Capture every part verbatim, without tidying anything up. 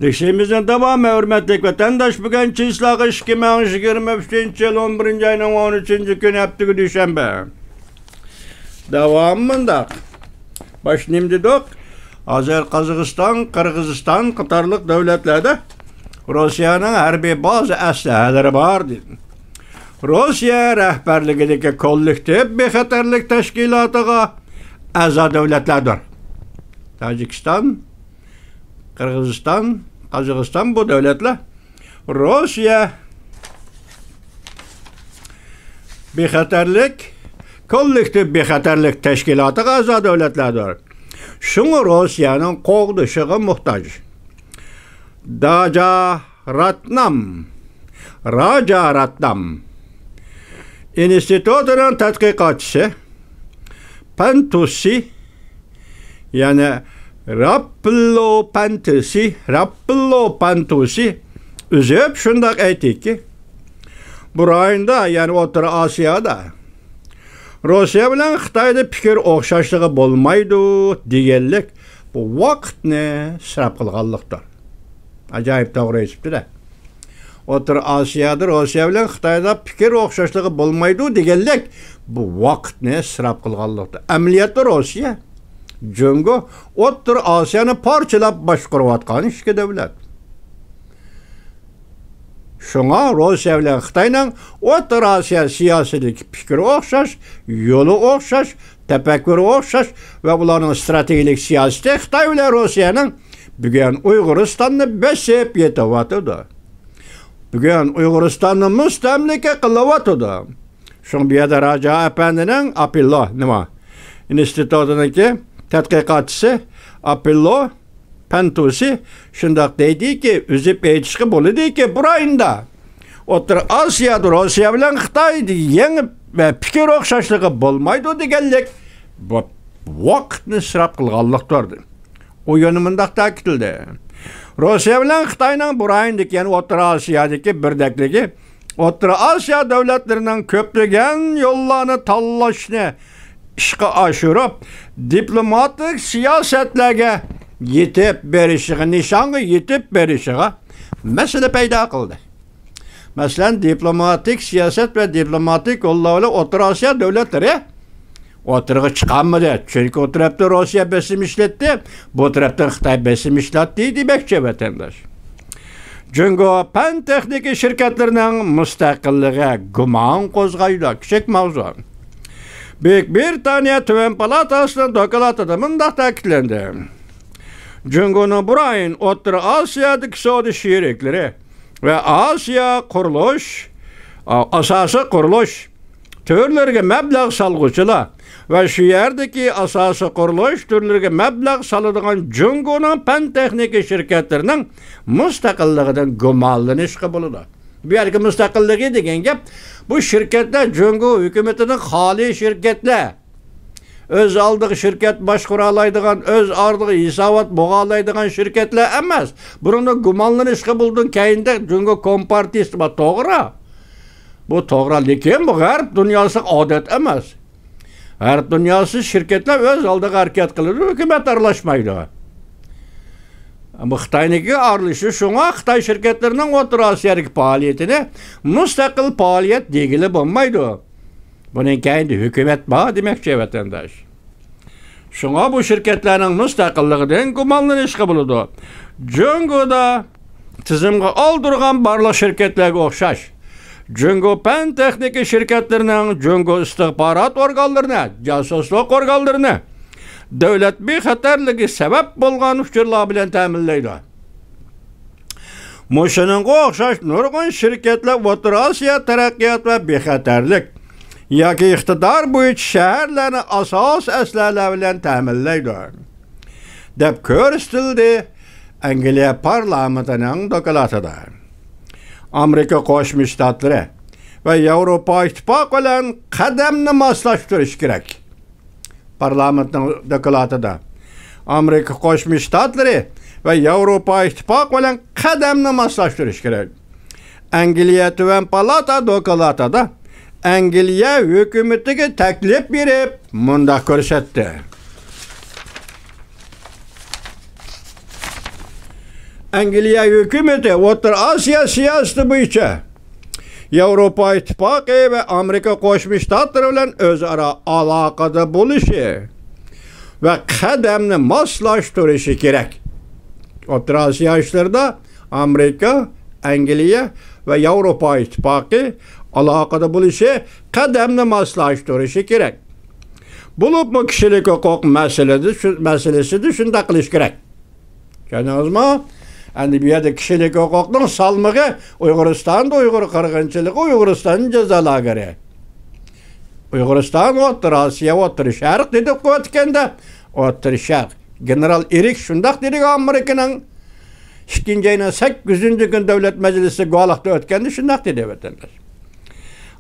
ئىشىمىزنىڭ داۋامى، ھۆرمەتلىك ۋەتەنداش، بۈگۈن چىسلاغا ئىككى مىڭ يىگىرمە ئۈچىنچى يىل ئون بىرىنچى ئاينىڭ ئون ئۈچىنچى كۈنى، ھەپتىگە دۈشەنبە. داۋامى مۇنداق. باش نېمە دېدۇق؟ ھازىر قازاقىستان، قىرغىزىستان قاتارلىق دۆلەتلەردە روسىيەنىڭ ھەربىي بازا ئەسلىھەلىرى بار دېدى. روسىيە رەھبەرلىكىدىكى كوللېكتىپ بىخەتەرلىك تەشكىلاتىغا ئەزا دۆلەتلەردۇر. تاجىكىستان، قىرغىزىستان، قازاقىستان بۇ دۆلەتلەر روسىيە بىخەتەرلىك، كوللېكتىپ بىخەتەرلىك تەشكىلاتىغا ئەزا دۆلەتلەردۇر. شۇڭا روسىيەنىڭ قوغدىشىغا موھتاج. داجا راتنام، راجا راتنام ئىنستىتۇتىنىڭ تەتقىقاتچىسى پەنتۇسى، يەنى راپپىللو پەنتۇسى، راپپىللو پەنتۇسى ئۈزۈپ شۇنداق ئېيتتىكى، بۇ رايوندا، يەنى ئوتتۇرا ئاسىيادا روسىيە بىلەن خىتايدا پىكىر ئوخشاشلىقى بولمايدۇ دېگەنلىك بۇ ۋاقىتنى ئىسراپ قىلغانلىقتۇر. ئاجايىپ توغرا ئېيتىپتۇ-دە. ئوتتۇرا ئاسىيادا روسىيە بىلەن خىتايدا پىكىر ئوخشاشلىقى بولمايدۇ دېگەنلىك بۇ ۋاقىتنى ئىسراپ قىلغانلىقتۇر. ئەمەلىيەتتە روسىيە، جۇڭگو ئوتتۇرا ئاسىيانى پارچىلاپ باشقۇرۇۋاتقان ئىككى دۆلەت. شۇڭا روسىيە بىلەن خىتاينىڭ ئوتتۇرا ئاسىيا سىياسىتىدىكى پىكرى ئوخشاش، يولى ئوخشاش، تەپەككۇرى ئوخشاش ۋە ئۇلارنىڭ ئىستراتېگىيەلىك سىياسىتى خىتاي بىلەن روسىيەنىڭ بۈگۈن ئۇيغۇرىستاننى بېسىپ يېتىۋاتىدۇ. بۈگۈن ئۇيغۇرىستاننى مۇستەملىكە قىلىۋاتىدۇ. شۇڭا بۇ يەردە راجا ئەپەندىنىڭ ئاپېللو نېمە ئىنستىتۇتىنىڭكى تەتقىقاتچىسى ئاپېللو پەنتۇسى شۇنداق دەيدىكى، ئۈزۈپ ئېيتىشقا بولىدۇكى، بۇ رايوندا ئوتتۇرا ئاسىيادا روسىيە بىلەن خىتاي يېڭى پىكىر ئوخشاشلىقى بولمايدۇ دېگەنلىك بۇ ۋاقىتنى ئىسراپ قىلغانلىقتۇر. ئۇ يەنە مۇنداق تەكىتلىدى. روسىيە بىلەن خىتاينىڭ بۇ رايوندىكى، يەنى ئوتتۇرا ئاسىيادىكى بىردەكلىكى ئوتتۇرا ئاسىيا دۆلەتلىرىنىڭ كۆپلىگەن يوللارنى تاللاشنى ئىشقا ئاشۇرۇپ، دىپلوماتىك سىياسەتلەرگە يېتىپ بېرىشىغا، نىشانغا يېتىپ بېرىشىغا مەسىلە پەيدا قىلدى. مەسىلەن، دىپلوماتىك سىياسەت ۋە دىپلوماتىك يوللار بىلەن ئوتتۇرا ئاسىيا دۆلەتلىرى ئوتتۇرىغا چىقالمىدى. چۈنكى ئۇ تەرەپتىن روسىيە بېسىم ئىشلەتتى، بۇ تەرەپتىن خىتاي بېسىم ئىشلەتتى دېمەكچى ۋەتەنداش. جۇڭگو پەن تېخنىكا شىركەتلىرىنىڭ مۇستەقىللىقىغا گۇمان قوزغايدۇ. كىچىك ماۋزۇ. بۈيۈك بىرىتانىيە تۆۋەن پالاتاسىنىڭ دوكلاتىدا مۇنداق تەكىتلەندى. جۇڭگونىڭ بۇ رايون ئوتتۇرا ئاسىيادىكى سودا شېرىكلىرى ۋە ئاسىيا قۇرۇلۇش، ئا-، ئاساسىي قۇرۇلۇش تۈرلىرىگە مەبلەغ سالغۇچىلار ۋە شۇ يەردىكى ئاساسىي قۇرۇلۇش تۈرلىرىگە مەبلەغ سالىدىغان جۇڭگونىڭ پەن تېخنىكا شىركەتلىرىنىڭ مۇستەقىللىقىدىن گۇمانلىنىشقا بولىدۇ. بۇ يەردىكى مۇستەقىللىقى دېگەن گەپ، بۇ شىركەتلەر جۇڭگو ھۆكۈمىتىدىن خالىي شىركەتلەر. ئۆز ئالدىغا شىركەت باشقۇرالايدىغان، ئۆز ئالدىغا ھېسابات بوغالايدىغان شىركەتلەر ئەمەس. بۇنىڭدا گۇمانلىنىشقا بولىدۇ. كەينىدە جۇڭگو كومپارتىيىسى بار، توغرا. بۇ توغرا، لېكىن بۇ غەرب دۇنياسىغا ئادەت ئەمەس. غەرب دۇنياسى شىركەتلەر ئۆز ئالدىغا ھەرىكەت قىلىدۇ، ھۆكۈمەت ئارىلاشمايدۇ. بۇ خىتاينىڭكى ئارىلىشىشى، شۇڭا خىتاي شىركەتلىرىنىڭ ئوتتۇرا ئاسىيادىكى پائالىيىتىنى مۇستەقىل پائالىيەت دېگىلى بولمايدۇ. بۇنىڭ كەينىدە ھۆكۈمەت بار دېمەكچى، ۋەتەنداش. شۇڭا بۇ شىركەتلەرنىڭ مۇستەقىللىقىدىن گۇمانلىنىشقا بولىدۇ. جۇڭگودا تىزىمغا ئالدۇرغان بارلىق شىركەتلەرگە ئوخشاش، جۇڭگو پەن تېخنىكا شىركەتلىرىنىڭ جۇڭگو ئىستىخبارات ئورگانلىرىنى، جاسۇسلۇق ئورگانلىرىنى، دۆلەت بىخەتەرلىكى سەۋەب بولغان ئۇچۇرلار بىلەن تەمىنلەيدۇ. مۇشۇنىڭغا ئوخشاش نۇرغۇن شىركەتلەر ئوتتۇرا ئاسىيا تەرەققىيات ۋە بىخەتەرلىك ياكى ئىقتىدار بويىچە شەھەرلەرنى ئاساسىي ئەسلىھەلەر بىلەن تەمىنلەيدۇ، دەپ كۆرسىتىلدى ئەنگلىيە پارلامېنتىنىڭ دوكلاتىدا. ئامېرىكا قوشما شتاتلىرى ۋە ياۋروپا ئىتتىپاقى بىلەن قەدەمنى ماسلاشتۇرۇش كېرەك. پارلامېنتنىڭ دوكلاتىدا ئامېرىكا قوشما شتاتلىرى ۋە ياۋروپا ئىتتىپاقى بىلەن قەدەمنى ماسلاشتۇرۇش كېرەك. ئەنگلىيە تۆۋەن پالاتا دوكلاتىدا ئەنگلىيە ھۆكۈمىتىگە تەكلىپ بېرىپ مۇنداق كۆرسەتتى. ئەنگلىيە ھۆكۈمىتى ئوتتۇرا ئاسىيا سىياسىتى بويىچە ياۋروپا ئىتتىپاقى ۋە ئامېرىكا قوشما شتاتلىرى بىلەن ئۆزئارا ئالاقىدە بولۇشى ۋە قەدەمنى ماسلاشتۇرۇشى كېرەك. ئوتتۇرا ئاسىيا ئىشلىرىدا ئامېرىكا، ئەنگلىيە ۋە ياۋروپا ئىتتىپاقى ئالاقىدە بولۇشى، قەدەمنى ماسلاشتۇرۇشى كېرەك. بولۇپمۇ كىشىلىك ھوقۇق مەسىلىدە شۇ، مەسىلىسىدە شۇنداق قىلىش كېرەك. چۈشەندىڭىزمۇ؟ ئەمدى بۇ يەردە كىشىلىك ھوقۇقنىڭ سالمىقى ئۇيغۇرىستاندا ئۇيغۇر قىرغىنچىلىقى، ئۇيغۇرىستان جازا لاگېرى. ئۇيغۇرىستان، ئوتتۇرا ئاسىيا، ئوتتۇرا شەرق دېدۇق ئۆتكەندە، ئوتتۇرا شەرق. گېنېرال ئېرىك شۇنداق دېدى ئامېرىكىنىڭ ئىككىنچى ئاينىڭ سەككىزىنچى كۈنى دۆلەت مەجلىسى گۇۋاھلىقتا ئۆتكەندە شۇنداق دېدى ۋەتەنداش.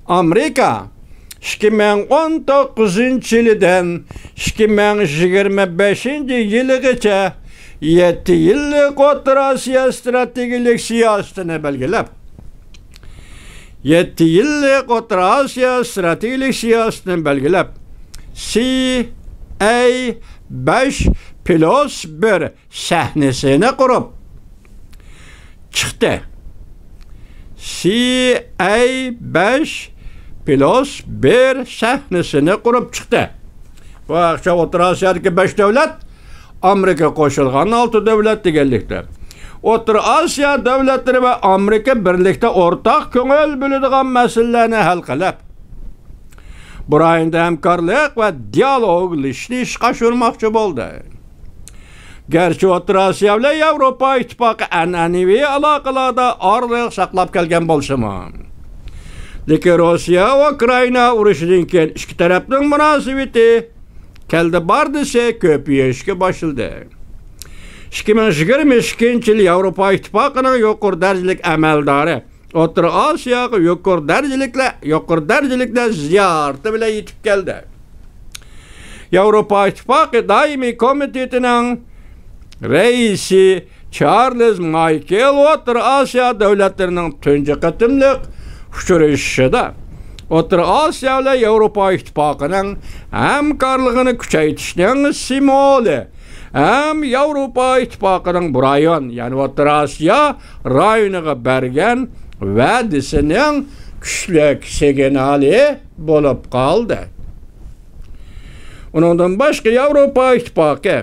ئامېرىكا ئىككى مىڭ ئون توققۇزىنچى يىلىدىن ئىككى مىڭ يىگىرمە بەشىنچى يىلىغىچە يەتتە يىللىق ئوتتۇرا ئاسىيا ئىستراتېگىيەلىك سىياسىتىنى بەلگىلەپ، يەتتە يىللىق ئوتتۇرا ئاسىيا ئىستراتېگىيەلىك سىياسىتىنى بەلگىلەپ، سى ئەي بەش پلۇس بىر سەھنىسىنى قۇرۇپ چىقتى. سى ئەي بەش پلۇس بىر سەھنىسىنى قۇرۇپ چىقتى. بۇ ئاقشام ئوتتۇرا ئاسىيادىكى بەش دۆلەت، ئامېرىكا قوشۇلغان ئالتە دۆلەت دېگەنلىكتە، ئوتتۇرا ئاسىيا دۆلەتلىرى ۋە ئامېرىكا بىرلىكتە ئورتاق كۆڭۈل بۆلىدىغان مەسىلىلەرنى ھەل قىلىپ، بۇ رايوندا ھەمكارلىق ۋە دىيالوگلىشىشنى ئىشقا ئاشۇرماقچى بولدى. گەرچە ئوتتۇرا ئاسىيا بىلەن ياۋروپا ئىتتىپاقى ئەنئەنىۋى ئالاقىلاردا ئارىلىق ساقلاپ كەلگەن بولسىمۇ، لېكىن روسىيە ئۇكرائىنا ئۇرۇشىدىن كېيىن ئىككى تەرەپنىڭ مۇناسىۋىتى كەلدى باردىسى كۆپىيىشكە باشلىدى. ئىككى مىڭ يىگىرمە ئىككىنچى يىلى ياۋروپا ئىتتىپاقىنىڭ يۇقىرى دەرىجىلىك ئەمەلدارى ئوتتۇرا ئاسىياغا يۇقىرى دەرىجىلىكلەر، يۇقىرى دەرىجىلىكلەر زىيارىتى بىلەن يېتىپ كەلدى. ياۋروپا ئىتتىپاقى دائىمىي كومىتېتىنىڭ رەئىسى چارلز مايكېل ئوتتۇرا ئاسىيا دۆلەتلىرىنىڭ تۇنجى قېتىملىق ئۇچرىشىشىدا ئوتتۇرا ئاسىيا بىلەن ياۋروپا ئىتتىپاقىنىڭ ھەمكارلىقىنى كۈچەيتىشنىڭ سىمۋولى ھەم ياۋروپا ئىتتىپاقىنىڭ بۇ رايون، يەنى ئوتتۇرا ئاسىيا رايونىغا بەرگەن ۋەدىسىنىڭ كۈچلۈك سىگنالى بولۇپ قالدى. ئۇنىڭدىن باشقا، ياۋروپا ئىتتىپاقى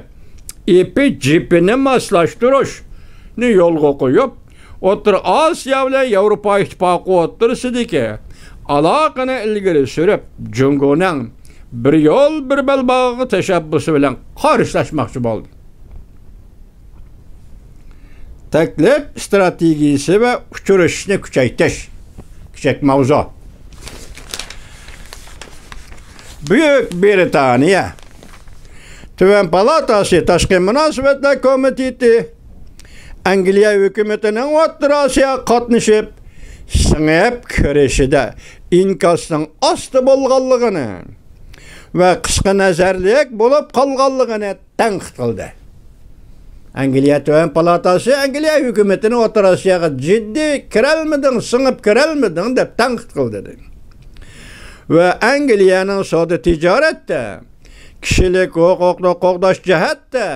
ئېپى جىپىنى ماسلاشتۇرۇشنى يولغا قويۇپ، ئوتتۇرا ئاسىيا بىلەن ياۋروپا ئىتتىپاقى ئوتتۇرىسىدىكى ئالاقىنى ئىلگىرى سۈرۈپ، جۇڭگونىڭ بىر يول، بىر بەلباغ تەشەببۇسى بىلەن قارشىلاشماقچى بولدى. تەكلىپ ئىستراتېگىيىسى ۋە ئۇچرىشىشنى كۈچەيتىش. كىچىك ماۋزۇ. بۈيۈك بىرىتانىيە تۆۋەن پالاتاسى تاشقى مۇناسىۋەتلەر كومىتېتى ئەنگلىيە ھۆكۈمىتىنىڭ ئوتتۇرا ئاسىياغا قاتنىشىپ، سىڭىپ كىرىشىدە ئىنكاسنىڭ ئاستا بولغانلىقىنى ۋە قىسقا نەزەرلىك بولۇپ قالغانلىقىنى تەنقىد قىلدى. ئەنگلىيە تۆۋەن پالاتاسى ئەنگلىيە ھۆكۈمىتىنى ئوتتۇرا ئاسىياغا جىددىي كىرەلمىدىڭ، سىڭىپ كىرەلمىدىڭ دەپ تەنقىد قىلدى. ۋە ئەنگلىيەنىڭ سودا تىجارەتتە، كىشىلىك ھوقۇقنى قوغداش جەھەتتە،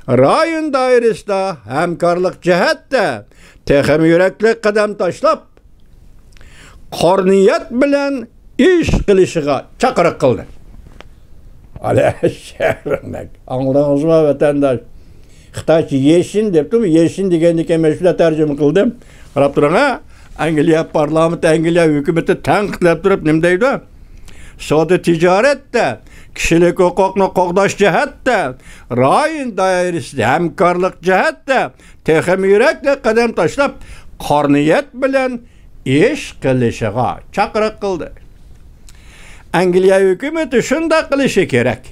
رايون دائىرىسىدا ھەمكارلىق جەھەتتە تېخىمۇ يۈرەكلىك قەدەم تاشلاپ، قارا نىيەت بىلەن ئىش قىلىشىغا چاقىرىق قىلدى. ئالا شەرمەك. ئاڭلىدىڭىزمۇ، ۋەتەنداش؟ خىتايچە يېشىن دەپتۇ. يېشىن دېگەندىكىن مەن شۇنداق تەرجىمە قىلدىم. قاراپ تۇرۇڭ، ھە؟ ئەنگلىيە پارلامېنتى، ئەنگلىيە ھۆكۈمىتى تەنقىدلەپ تۇرۇپ نېمە دەيدۇ؟ سودا تىجارەتتە، كىشىلىك ھوقۇقنى قوغداش جەھەتتە، رايون دائىرىسىدە ھەمكارلىق جەھەتتە تېخىمۇ يۈرەكلىك قەدەم تاشلاپ، قارا نىيەت بىلەن ئىش قىلىشىغا چاقىرىق قىلدى. ئەنگلىيە ھۆكۈمىتى شۇنداق قىلىشى كېرەك.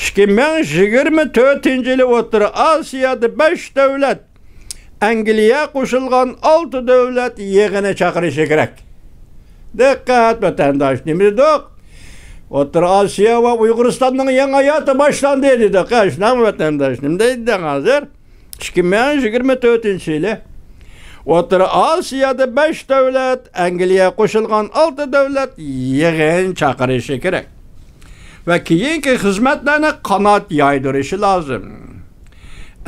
ئىككى مىڭ يىگىرمە تۆتىنچى يىلى ئوتتۇرا ئاسىيادا بەش دۆلەت، ئەنگلىيە قوشۇلغان ئالتە دۆلەت يىغىنى چاقىرىشى كېرەك. دىققەت، ۋەتەنداش، نېمە دېدۇق؟ ئوتتۇرا ئاسىيا ۋە ئۇيغۇرىستاننىڭ يېڭى ھاياتى باشلاندى دېدۇق. ھە، شۇنداقمۇ، ۋەتەنداش؟ نېمە دەيدىدىڭ ھازىر؟ ئىككى مىڭ يىگىرمە تۆتىنچى يىلى ئوتتۇرا ئاسىيادا بەش دۆلەت، ئەنگلىيە قوشۇلغان ئالتە دۆلەت يىغىن چاقىرىشى كېرەك ۋە كېيىنكى خىزمەتلەرنى قانات يايدۇرۇشى لازىم.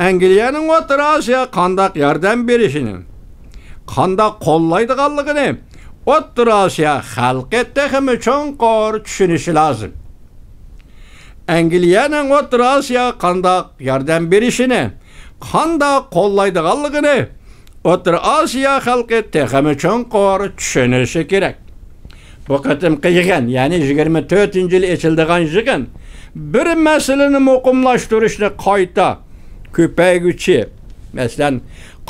ئەنگلىيەنىڭ ئوتتۇرا ئاسىياغا قانداق ياردەم بېرىشىنى، قانداق قوللايدىغانلىقىنى ئوتتۇرا ئاسىيا خەلقى تېخىمۇ چوڭقۇر چۈشىنىشى لازىم. ئەنگلىيەنىڭ ئوتتۇرا ئاسىياغا قانداق ياردەم بېرىشىنى، قانداق قوللايدىغانلىقىنى ئوتتۇرا ئاسىيا خەلقى تېخىمۇ چوڭقۇر چۈشىنىشى كېرەك. بۇ قېتىمقى يىغىن، يەنى يىگىرمە تۆتىنچى يىلى ئېچىلىدىغان يىغىن، بىر مەسىلىنى مۇقىملاشتۇرۇشنى قايتا كۆپەيگۈچى، مەسىلەن،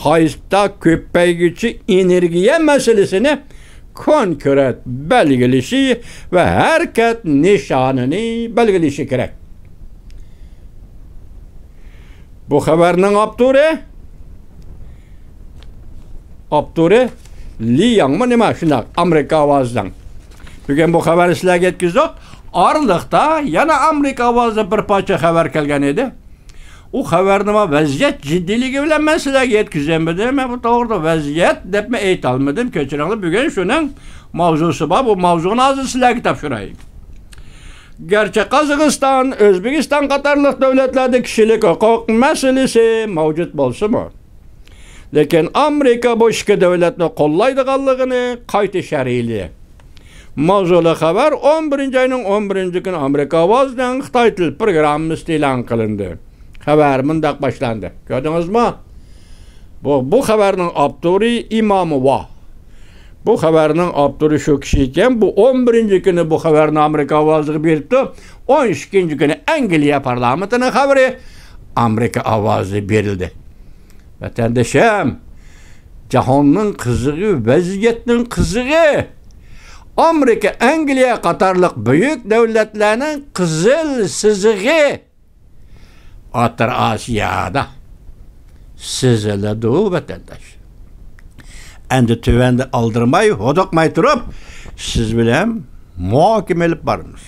قايتا كۆپەيگۈچى ئېنېرگىيە مەسىلىسىنى كونكرېت بەلگىلىشى ۋە ھەرىكەت نىشانىنى بەلگىلىشى كېرەك. بۇ خەۋەرنىڭ ئاپتورى، ئاپتورى لى ياڭمۇ نېمە؟ شۇنداق، ئامېرىكا ئاۋازىنىڭ. بۈگۈن بۇ خەۋەرنى سىلەرگە يەتكۈزدۇق. ئارىلىقتا يەنە ئامېرىكا ئاۋازىدا بىر پارچە خەۋەر كەلگەن ئىدى. ئۇ خەۋەرنىمۇ ۋەزىيەت جىددىيلىكى بىلەن مەن سىلەرگە يەتكۈزەلمىدىم. مەن بۇ توغرىدا ۋەزىيەت دەپمۇ ئېيتالمىدىم. كەچۈرۈڭلار، بۈگۈن شۇنىڭ ماۋزۇسى بار. بۇ ماۋزۇنى ھازىر سىلەرگە تاپشۇراي. گەرچە قازاقىستان، ئۆزبېكىستان قاتارلىق دۆلەتلەردە كىشىلىك ھوقۇق مەسىلىسى مەۋجۇت بولسىمۇ، لېكىن ئامېرىكا بۇ ئىككى دۆلەتنى قوللايدىغانلىقىنى قايتا شەرھلىدى. ماۋزۇلۇق خەۋەر ئون بىرىنچى ئاينىڭ ئون بىرىنچى كۈنى ئامېرىكا ئاۋازىنىڭ خىتاي تىل پروگراممىسىدا ئېلان قىلىندى. خەۋەر مۇنداق باشلاندى. كۆردىڭىزمۇ؟ بۇ، بۇ خەۋەرنىڭ ئاپتورى ئىماموۋا. بۇ خەۋەرنىڭ ئاپتورى شۇ كىشى ئىكەن. بۇ ئون بىرىنچى كۈنى بۇ خەۋەرنى ئامېرىكا ئاۋازىغا بېرىپتۇ. ئون ئىككىنچى كۈنى ئەنگلىيە پارلامېنتىنىڭ خەۋىرى ئامېرىكا ئاۋازىغا بېرىلدى. ۋەتەندىشىم، جاھاننىڭ قىزىقى، ۋەزىيەتنىڭ قىزىقى، ئامېرىكا، ئەنگلىيە قاتارلىق بۈيۈك دۆلەتلەرنىڭ قىزىل سىزىقى ئوتتۇرا ئاسىيادا سىزىلىدۇ، ۋەتەنداش. ئەمدى تۆۋەندە ئالدىرىماي، ھودۇقماي تۇرۇپ، سىز بىلەن مۇھاكىمە ئېلىپ بارىمىز.